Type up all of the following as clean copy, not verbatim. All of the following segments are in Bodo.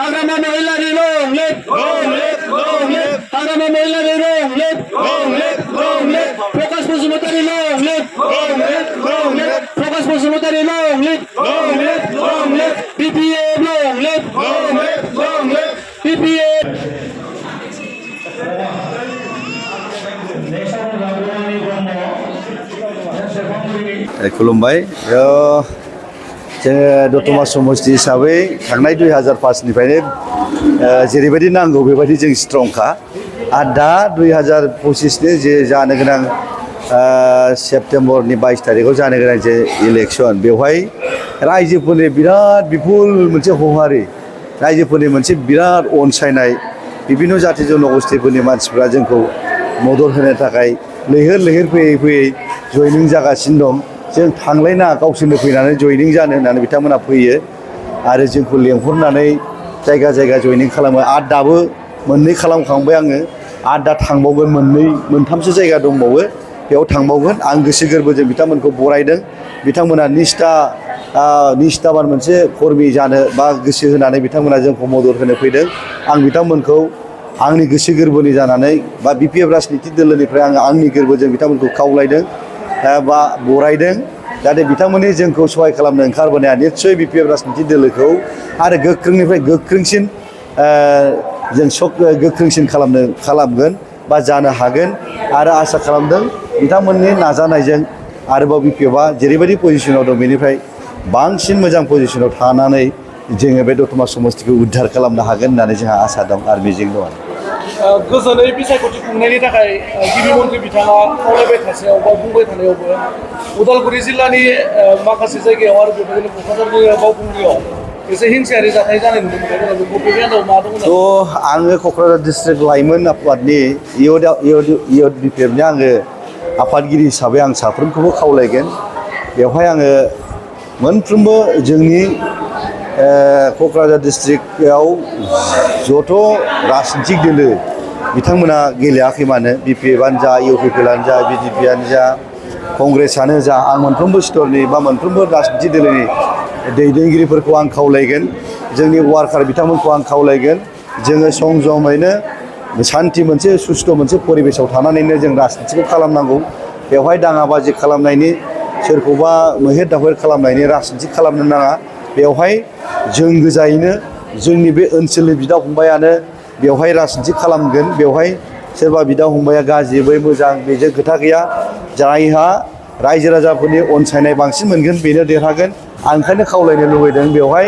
Agama महिलानि long live Agama महिलानि long live Prakash Basumatari long live Prakash Basumatari long live PPA long live PPA खुलुमबाय जोङो दतमा समस्ति हिसाबै थांनाय 2005 निफ्रायनो जेरैबायदि नांगौ बेबायदि जों स्ट्रंखा आरो दा 2025 नि जे जानो गोनां सेप्टेम्बरनि 22 तारिखआव जानो गोनां जे इलेक्सन बेवहाय रायजोफोरनि बिराद बिपुल मोनसे हहारि रायजोफोरनि मोनसे बिराद अनसायनाय बिभिन्न जाति जनगोष्ठीफोरनि मानसिफ्रा जोंखौ मदद होनो थाखाय लैहोर लैहोर फैयै फैयै जयनिं जागासिनो दं जों थांलायना गावसोरनो फैनानै जयनिं जानो होननानै बिथांमोना फैयो आरो जोंखौ लेंहरनानै जायगा जायगा जयनिं खालामो आरो दाबो मोननै खालामखांबाय आङो आरो दा थांबावगोन मोनथामसो जायगा दंबावो बेयाव थांबावगोन आं गोसो गोरबोजों बिथांमोनखौ बरायदों बिथांमोना निष्ठाबान मोनसे कर्मि जानो बा गोसो होनानै बिथांमोना जोंखौ मदद होनो फैदों आं बिथांमोनखौ आंनि गोसो गोरबोनि जानानै बा बिपिएफ राजनिति दोलोनिफ्राय आं आंनि गोरबोजों बिथांमोनखौ खावलायदों बा बरायदों जाहाथे बिथांमोननि जोंखौ सहाय खालामनो ओंखारबोनाया निस्सय बिपिएफ राजनिति दोलोखौ आरो गोख्रोंनिफ्राय गोख्रोंसिन जों गोख्रोंसिन खालामगोन बा जानो हागोन आरो आसा खालामदों बिथांमोननि नाजानायजों आरोबाव बिपिएफआ जेरैबायदि पजिशनाव दं बेनिफ्राय बांसिन मोजां पजिशनाव थानानै जोङो बे दतमा समस्तिखौ उद्धार खालामनो हागोन होननानै जोंहा आसा दं आरो मिजिं दं गोजोनै बिसायख'थि खुंनायनि थाखाय गिबि मन्थ्रि बिथाङा खावलायबाय थानायाव बा बुंबाय थानायावबो उदालगुरि जिल्लानि माखासे जायगायाव आरो बेबायदिनो क'क्राझारनि बावखुंग्रियाव एसे हिंसायारि जाथाय जानाय नुनो मोनदों बबे आन्दाव मा दङ आङो क'क्राझार डिस्ट्रिक्ट लाइमोन आफादनि इयथ बिपिएफनि आङो आफादगिरि हिसाबै आं साफ्रोमखौबो खावलायगोन बेवहाय आङो मोनफ्रोमबो जोंनि क'क्राझार डिस्ट्रिक्टआव जथ' राजनितिक दोलो बिथांमोना गेलेयाखै मानो बिपिएफआनो जा इउपिपिएलआनो जा बिजेपिआनो जा कंग्रेसआनो जा आं मोनफ्रोमबो स्तरनि बा मोनफ्रोमबो राजनितिक दोलोनि दैदेनगिरिफोरखौ आं खावलायगोन जोंनि वार्कार बिथांमोनखौ आं खावलायगोन जोङो संजमैनो सान्ति मोनसे सुस्थ' मोनसे परिबेसाव थानानैनो जों राजनितिखौ खालामनांगौ बेवहाय दाङाबाजि खालामनायनि सोरखौबा मैहेर दावहेर खालामनायनि राजनिति खालामनो नाङा बेवहाय जों गोजायैनो जोंनि बे ओनसोलनि बिदा फंबायानो बेवहाय राजनिति खालामगोन बेवहाय सोरबा बिदा फंबाया गाज्रि बै मोजां बेजों खोथा गैया जायहा रायजो राजाफोरनि अनसायनाय बांसिन मोनगोन बेनो देरहागोन आं ओंखायनो खावलायनो लुबैदों बेवहाय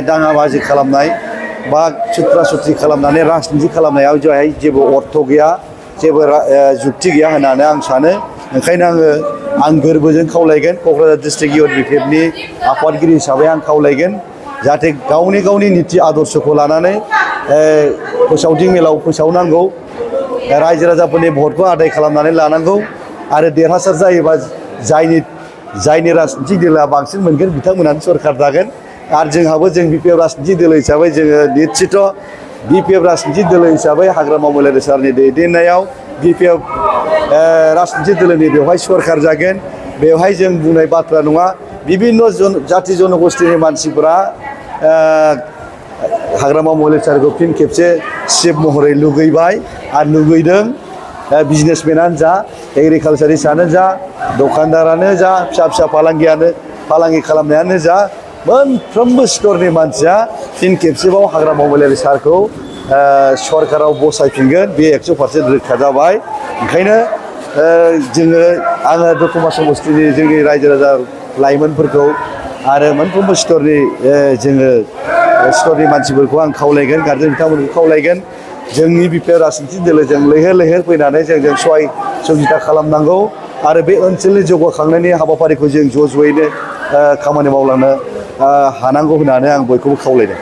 दाङाबाजि खालामनाय बा सुथ्रा सुथ्रि खालामनानै राजनिति खालामनायाव जाय जेबो अर्थ गैया जेबो जुक्ति गैया होननानै आं सानो ओंखायनो आं गोरबोजों खावलायगोन क'क्राझार डिस्ट्रिक्ट इयथ बिपिएफनि आफादगिरि हिसाबै आं खावलायगोन जाहाथे गावनि नीति आदर्शखौ लानानै फोसावदिं मेलाव फोसावनांगौ रायजो राजाफोरनि भटखौ आदाय खालामनानै लानांगौ आरो देरहासार जायोबा जायनि राजनितिक दोलोआ बांसिन मोनगोन बिथांमोनानो सरकार दागोन आरो जोंहाबो जों बिपिएफ राजनितिक दोलो हिसाबै जोङो निश्चित बिपिएफ राजनितिक दोलो हिसाबै हाग्रामा महिलारि सारनि दैदेननायाव बिपिएफ राजनितिक दोलोनि बेवहाय सरकार जागोन बेवहाय जों बुंनाय बाथ्रा नङा बिभिन्न जाति जनगोष्ठीनि मानसिफोरा हाग्रामा महिलारि सारखौ फिन खेबसे चिफ महरै लुगैबाय आरो लुगैदों बिजनेसमेनानो जा एग्रिकालसारिस्टआनो जा दखानदारानो जा फिसा फालांगि खालामनायानो जा मोनफ्रोमबो स्तरनि मानसिया फिन खेबसेबाव हाग्रामा महिलारि सारखौ सरकाराव बसायफिनगोन बे 100% रोखा जाबाय ओंखायनो आङो दतमा समस्तिनि जोंनि रायजो राजा लाइमोनफोरखौ आरो मोनफ्रोमबो स्तरनि स्तरनि मानसिफोरखौ आं खावलायगोन गारजेन बिथांमोनखौ खावलायगोन जोंनि बिपिएफ राजनितिक दोलोजों लैहोर लैहोर फैनानै जोंजों सहाय सुबिदा खालामनांगौ आरो बे ओनसोलनि जौगाखांनायनि हाबाफारिखौ जों ज'यैनो खामानि मावलांनो हानांगौ होननानै आं बयखौबो खावलायदों